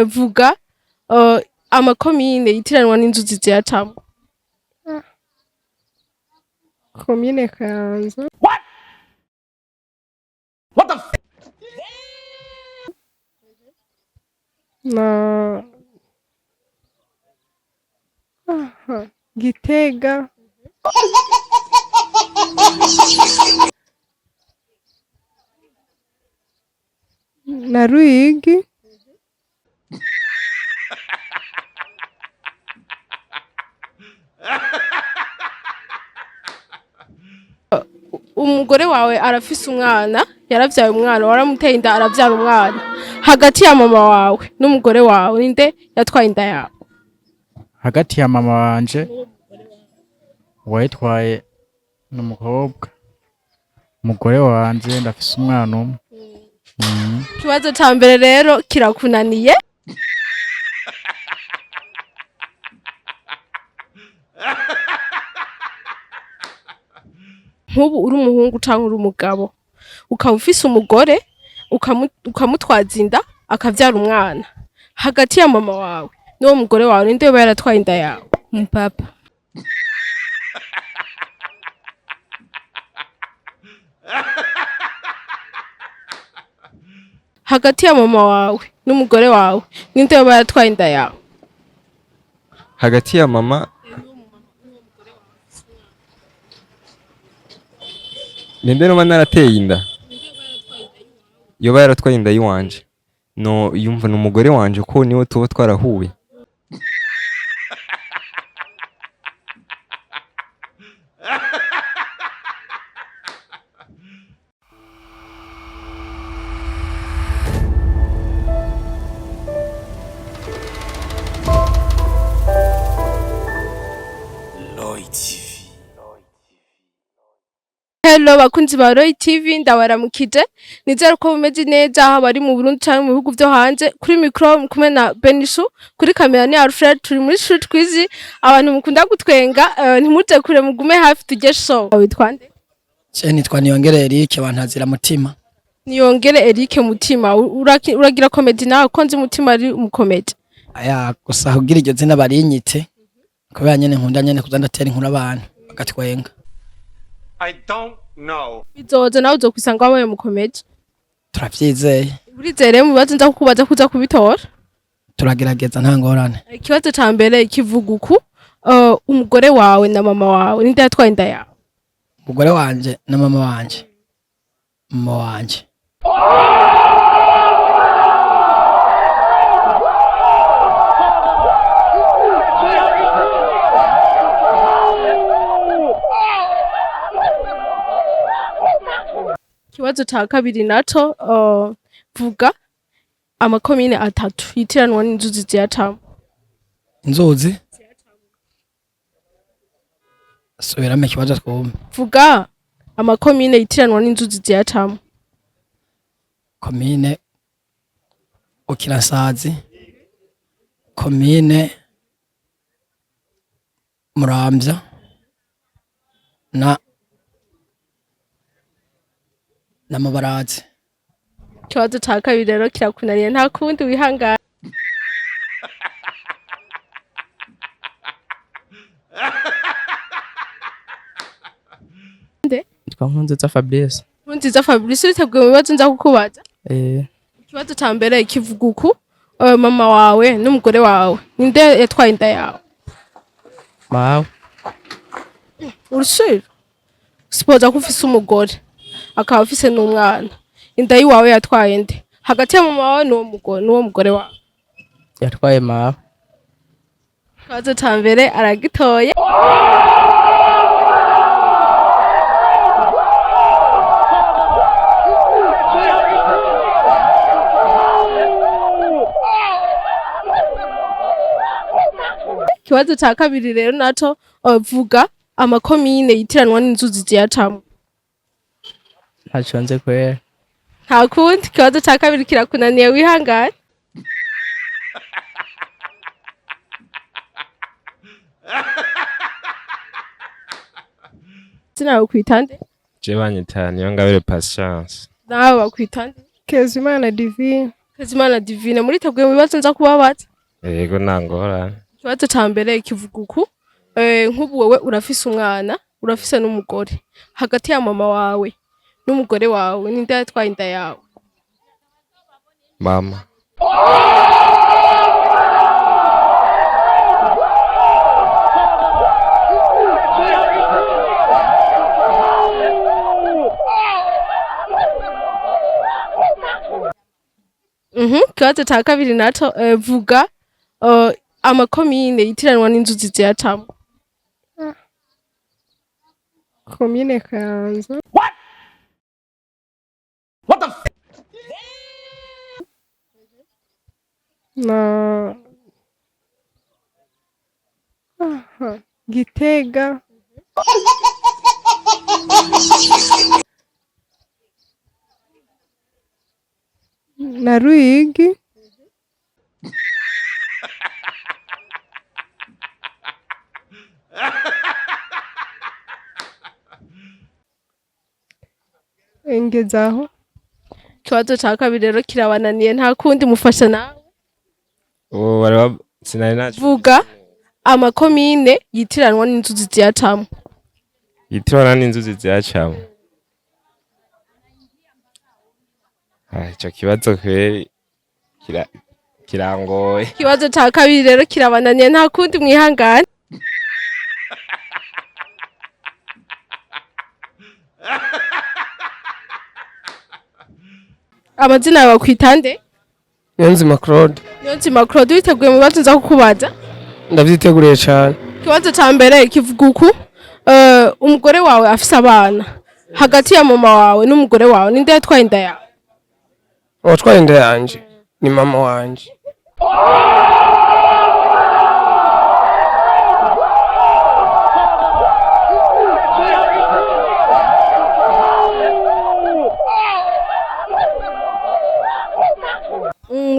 Vuga amakomine yitiranwa n'inzuzi ziyacamwo. Komine Kayanza na aha, Gitega. Na Ruyigi. Umugore wawe arafise umwana, yaravyaye umwana, waramuteye inda aravyara umwana. Hagati ya mama wawe n'umugore wawe, ninde yatwaye inda yawe? Hagati ya mama wanje uwayitwaye n'umukobwa, umugore wanje ndafise umwana umwe. Ikibazo ca mbere rero kirakunaniye. Nk'ubu uri umuhungu canke uri umugabo, ukaba ufise umugore, ukamutwaza inda akavyara umwana, hagati ya mama wawe n'uwo mugore wawe, ninde yoba yaratwaye inda yawe? Papa. Hagati ya mama wawe n'umugore wawe, ninde yoba yaratwaye inda yawe? Hagati ya mama, ninde noba narateye inda, yoba yaratwaye inda yiwanje, no yumva ni umugore wanje ko niwe tuba twarahuye. Hello bakunzi ba Roy TV, ndabaramukije, nizere ko mumeze neza aho bari mu Burundi canke mu bihugu vyo hanze. Kuri micro kumwe na Benishu, kuri kamera ni Alfred. Turi muri Street Quiz. Abantu mukunda gutwenga, ntimuze kure, mugume hafi tujye show. Witwa nde? Je nitwa Niyongere Eric, bantazira Mutima. Niyongere Eric Mutima, uragira comedy nawe? Ko nzi Mutima ari umukomedi. Aya, gusa kugira iryo zina barinyite kubera nyene nkunda nyene kuza ndatera inkuru abantu bagatwenga. I don't know. Bizoza, nawe uzokwisanga wabaye umukomedi. Turavyizeye. Urizere mu bibazo nza kukubaza kuza kubitora? Turagerageza, nta ngorane. Ikibazo ca mbere kivuga uku: umugore wawe na mama wawe, ninde yatwaye inda yawe? Umugore wanje na mama wanje, mama wanje. Ikibazo ca kabiri naco, vuga amakomine atatu yitiranwa n'inzuzi ziyacamwo. Inzuzi? Subiramo ikibazo twumve. Vuga amakomine yitiranwa n'inzuzi ziyacamwo. Komine Ukirasazi, komine Muramvya na Mubarazi. Ikibazo ca kabiri rero kirakunaniye, nta kundi, wihangane. Nitwa Nkurunziza Fabrice. Nkurunziza Fabrice, uriteguye mu bibazo nza kukubaza? Eh. Ikibazo ca mbere kivuga uku: mama wawe n'umugore wawe, ninde yatwaye inda yawe? Mawe. Urusubira sipoza ko ufise umugore akaba afise n'umwana, inda yiwawe yatwaye nde hagati ya mama wawe n'uwo mugore wawe? Yatwaye mawe. Ikibazo ca mbere aragitoye. Ikibazo ca kabiri rero naco, vuga amakomine yitiranwa n'inzuzi ziyacamwo. Ntaco nzi kwera. Nta kundi, ikibazo ca kabiri kirakunaniye, wihangane. Izina bakwita nde? Je banyita Niyongabire Patience. Nawe bakwita nde? Kezimana Divine. Kezimana Divine, muriteguye mu bibazo nza kubabaza? Yego, nta ngorane. Ikibazo ca mbere kivuga uku: nk'ubu wewe urafise umwana, urafise n'umugore. Hagati ya mama wawe n'umugore wawe, ninde yatwaye inda yawe? Mama. Ikibazo ca kabiri naco, vuga amakomine yitiranwa n'inzuzi ziyacamwo. Komine Kayanza. Na aha, Gitega. Na Ruyigi. Engezaho. Ikibazo ca kabiri rero kirabananiye, nta kundi, mufasha nawe. Ubu bari sinari naco. Vuga amakomine yitiranwa n'inzuzi ziyacamwo. Yitirana n'inzuzi ziyacamwo. Ah, ico kibazo kweri kirangoye. Ikibazo ca kabiri rero kirabananiye, nta kundi, mwihangane. Amazina yawe bakwita nde? Niyonzima Claude. Niyonzima Claude, witeguye mu bibazo nza kukubaza? Ndavyiteguriye cane. Ikibazo ca mbere kivuga uku: umugore wawe afise abana. Hagati ya mama wawe n'umugore wawe, ninde yatwaye inda yawe? Uwatwaye inda yanje ni mama wanje.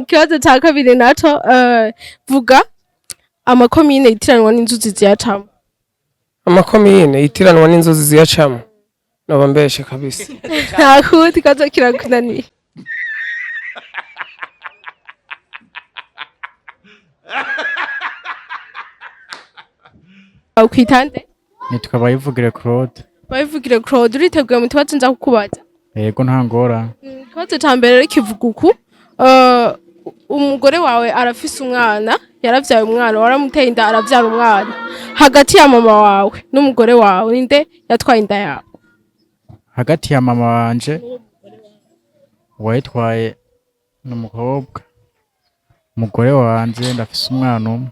Ikibazo ca kabiri naco, vuga amakomine yitiranwa n'inzuzi ziyacamwo. Amakomine yitiranwa n'inzuzi ziyacamwo, noba mbeshe kabisa. Nta kundi, ikibazo kirakunaniye. Ukwita nde? Nitwa Bayivugire Claude. Bayivugire Claude, uriteguye mu tubazo nza kukubaza? Yego, nta ngorane. Ikibazo ca mbere rero kivuga uku: umugore wawe arafise umwana, yaravyaye umwana, waramuteye inda aravyara umwana. Hagati ya mama wawe n'umugore wawe, ninde yatwaye inda yawe? Hagati ya mama wanje, uwayitwaye ni umukobwa, umugore wanje, ndafise umwana umwe.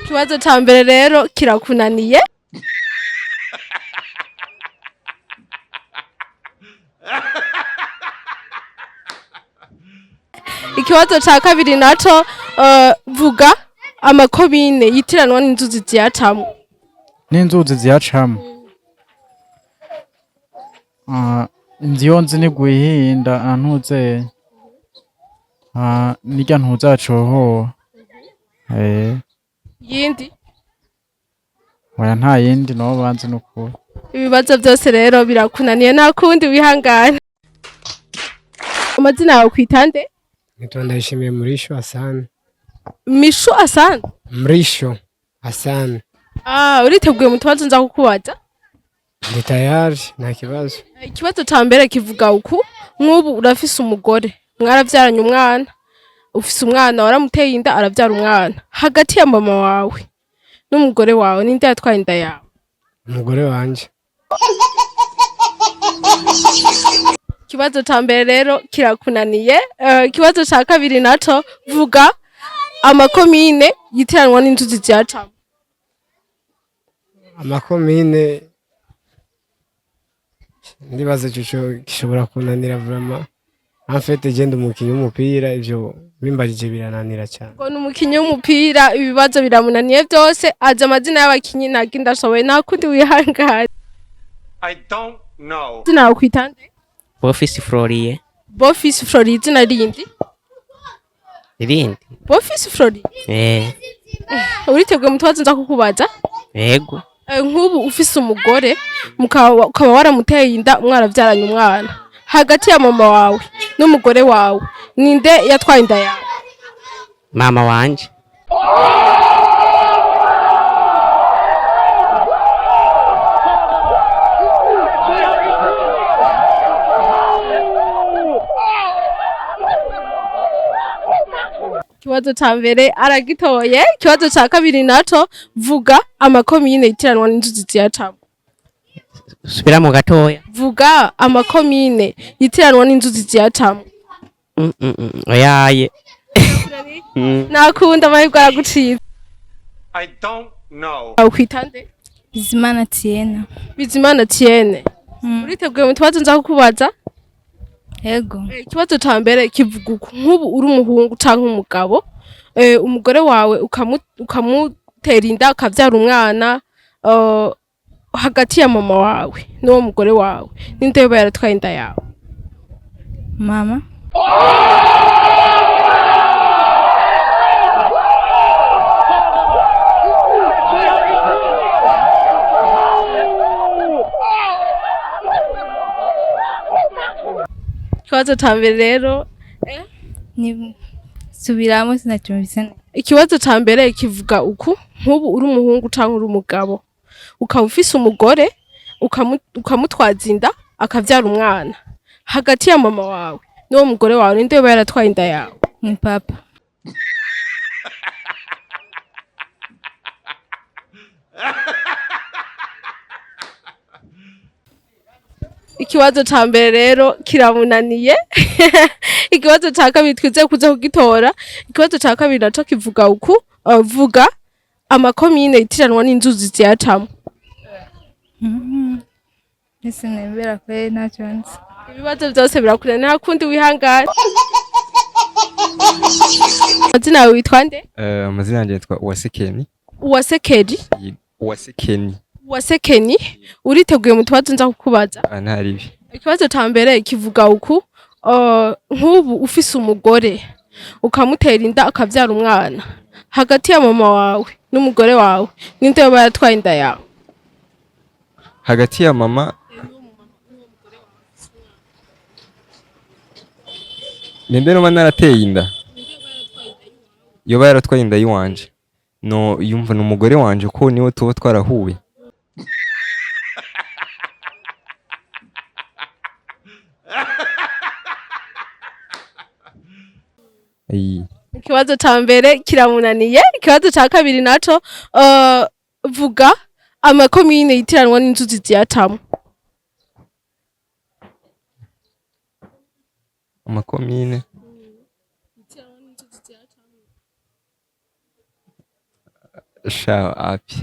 Ikibazo ca mbere rero kirakunaniye. Ikibazo ca kabiri naco, vuga amakomine yitiranwa n'inzuzi ziyacamwo. N'inzuzi ziyacamwo. Ah, inzu iyo nzi ni Gwihinda ntuze nirya ntuzacohoha. Yindi? Oya, nta yindi noba nzi nukuri. Ibibazo byose rero birakunaniye, nta kundi, wihangane. Amazina yawe kwita nde? Nitwa Ndayishimiye Mrisho Hassan. Mishu Asana? Mrisho Hassan. Ah, uriteguye mu tubazo nza kukubaza? Ndi tayari, nta kibazo. Ikibazo ca mbere kivuga uku: nk'ubu urafise umugore, mwaravyaranye umwana, ufise umwana, waramuteye inda aravyara umwana. Hagati ya mama wawe n'umugore wawe, ninde yatwaye inda yawe? Umugore wanje. Ikibazo ca mbere rero kirakunaniye. Ikibazo ca kabiri naco, vuga amakomine yitiranwa n'inzuzi ziyacamwo. Amakomine, ndibaza ico gishobora kunanira vraiment. En fait, je ndi umukinyi w'umupira, ivyo bimbajije birananira cyane. Ngo ni umukinyi w'umupira, ibibazo biramunaniye byose, azi amazina y'abakinyi ntabwo ndashoboye, nta kundi, wihangane. I don't know. Izina yawe kwita nde? Bofisi Florie. Bofisi Flori, izina rindi? Irindi. Bofisi Flori. Eh. Uriteguye mu tubazo nza kukubaza? Yego. Nk'ubu ufise umugore, ukaba waramuteye inda, mwaravyaranye umwana. Hagati ya mama wawe n'umugore wawe, Ninde yatwaye inda yawe? Mama wanje. Ikibazo ca mbere aragitoye. Ikibazo ca kabiri naco, vuga amakomine yitiranwa n'inzuzi ziyacamwo. Subiramo gatoya. Vuga amakomine yitiranwa n'inzuzi ziyacamwo. Oyaye. Nakunda amahirwe araguciza. I don't know. Ukwita nde? Bizimana Tiena. Bizimana Tiene, uriteguye mu tubazo nza kukubaza? Yego. Ikibazo ca mbere kivuga uku: nk'ubu uri umuhungu canke umugabo, umugore wawe ukamutera inda akavyara umwana, hagati ya mama wawe n'uwo mugore wawe, ninde yoba yaratwaye inda yawe? Mama. Ikibazo ca mbere rero Ni subiramo, sinacyumvise neza. Ikibazo ca mbere kivuga uku: nk'ubu uri umuhungu canke uri umugabo, ukaba ufise umugore, ukamutwaza inda akavyara umwana, hagati ya mama wawe n'uwo mugore wawe, ninde yoba yaratwaye inda yawe? Ni papa. Ikibazo ca mbere rero kiramunaniye. Ikibazo ca kabiri twizeye kuza kugitora. Ikibazo ca kabiri naco kivuga uku: vuga amakomine yitiranwa n'inzuzi ziyacamwo. Ese nembera kweli ntacyo nzi. Ibibazo byose birakunaniye, nta kundi, wihangane. Amazina yawe witwa nde? Amazina yanjye yitwa Uwase Kenny. Uwase Keri? Uwase Kenny. Uwase Kenny, uriteguye mu tubazo nza kukubaza? Ah, nta ribi. Ikibazo ca mbere kivuga uku: nk'ubu ufise umugore, ukamutera inda akavyara umwana, hagati ya mama wawe n'umugore wawe, ninde yoba yaratwaye inda yawe? Hagati ya mama, ninde noba narateye inda, yoba yaratwaye inda y'iwanje? No yumva ni umugore wanje, ko niwe tuba twarahuye. Ayi. Ikibazo ca mbere kiramunaniye. Ikibazo ca kabiri naco, vuga amakomine yitiranwa n'inzuzi ziyacamwo. Amakomine sha api.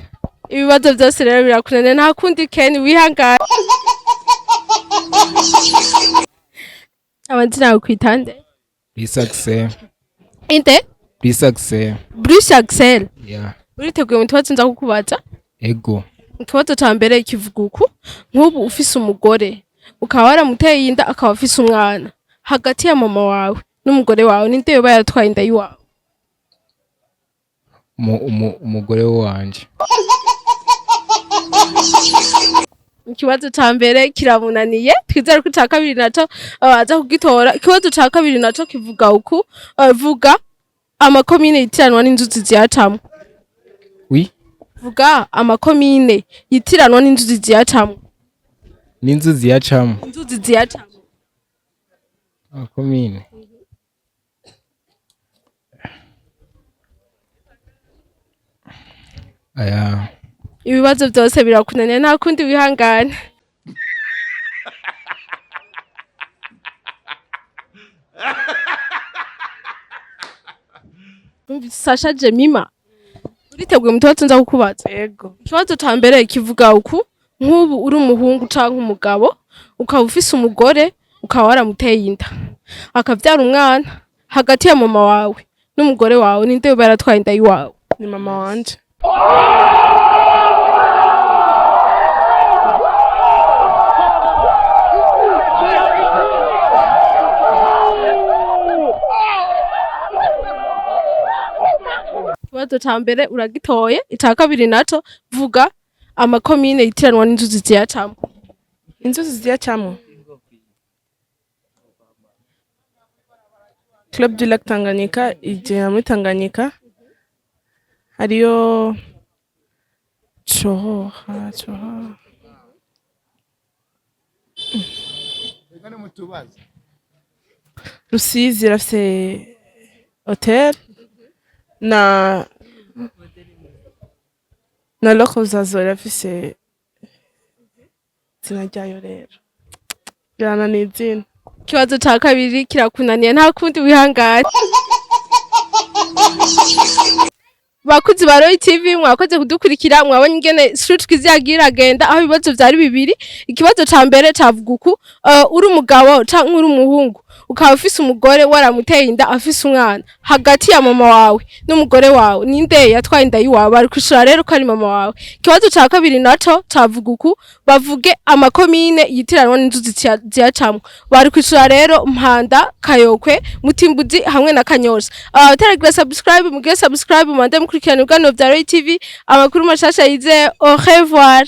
Ibibazo byose rero birakunaniye, nta kundi Ken, wihangane. Amazina yawe kwita nde? Bruce. Inde? Bruce Axel. Bruce Axel? Yeah. Uriteguye mu tubazo nza kukubaza? Ego. Ikibazo ca mbere kivuga uku: nk'ubu ufise umugore, ukaba waramuteye inda akaba afise umwana, hagati ya mama wawe n'umugore wawe, ninde yoba yaratwaye inda y'iwawe? Umugore wanje. Ikibazo ca mbere kiramunaniye, twizere ko ica kabiri naco aza kugitora. Ikibazo ca kabiri naco kivuga uku: vuga amakomine yitiranwa n'inzuzi ziyacamwo. Oui. Vuga amakomine yitiranwa n'inzuzi ziyacamwo. N'inzuzi yacamo. Inzuzi ziyacamwo. Amakomine. Aya. Ibibazo byose birakunaniye, nta kundi, wihangane. Sasha Jemima, uriteguye mu tubazo nza kukubaza? Yego. Ikibazo ca mbere kivuga uku: nk'ubu uri umuhungu canke umugabo, ukaba ufise umugore, ukaba waramuteye inda akavyara umwana, hagati ya mama wawe n'umugore wawe, ninde yoba yaratwaye inda y'iwawe? Ni mama wanje. Ikibazo ca mbere uragitoye. Ica kabiri naco, vuga amakomine yitiranwa n'inzuzi ziyacamwo. Inzuzi ziyacamwo. Club du Lac Tanganyika igera muri Tanganyika. Hariyo Cohoha, Cohoha, Rusizi irafise hotel na Lokozazo irafise izina ryayo. Rero birananiye izina. Ikibazo ca kabiri kirakunaniye, nta kundi, wihangane. Bakuzi ba Roy TV, mwakoze kudukurikira. Mwabonye ingene Street Quiz yagiye iragenda, aho ibibazo vyari bibiri. Ikibazo ca mbere cavuga uku: uri umugabo canke uri umuhungu, ukaba ufise umugore, waramuteye inda afise umwana, hagati ya mama wawe n'umugore wawe, ninde yatwaye inda yiwawe? Bari kwishura rero ko ari mama wawe. Ikibazo ca kabiri naco cavuga uku: bavuge amakomine yitiranwa n'inzuzi ziyacamwo. Bari kwishura rero Mpanda, Kayokwe, Mutimbuzi hamwe na Kanyosha. Abataragira subscribe, mugire subscribe, mubandanye mukurikirana ibiganiro vya Roy TV, amakuru mashasha yizewe. Au revoir.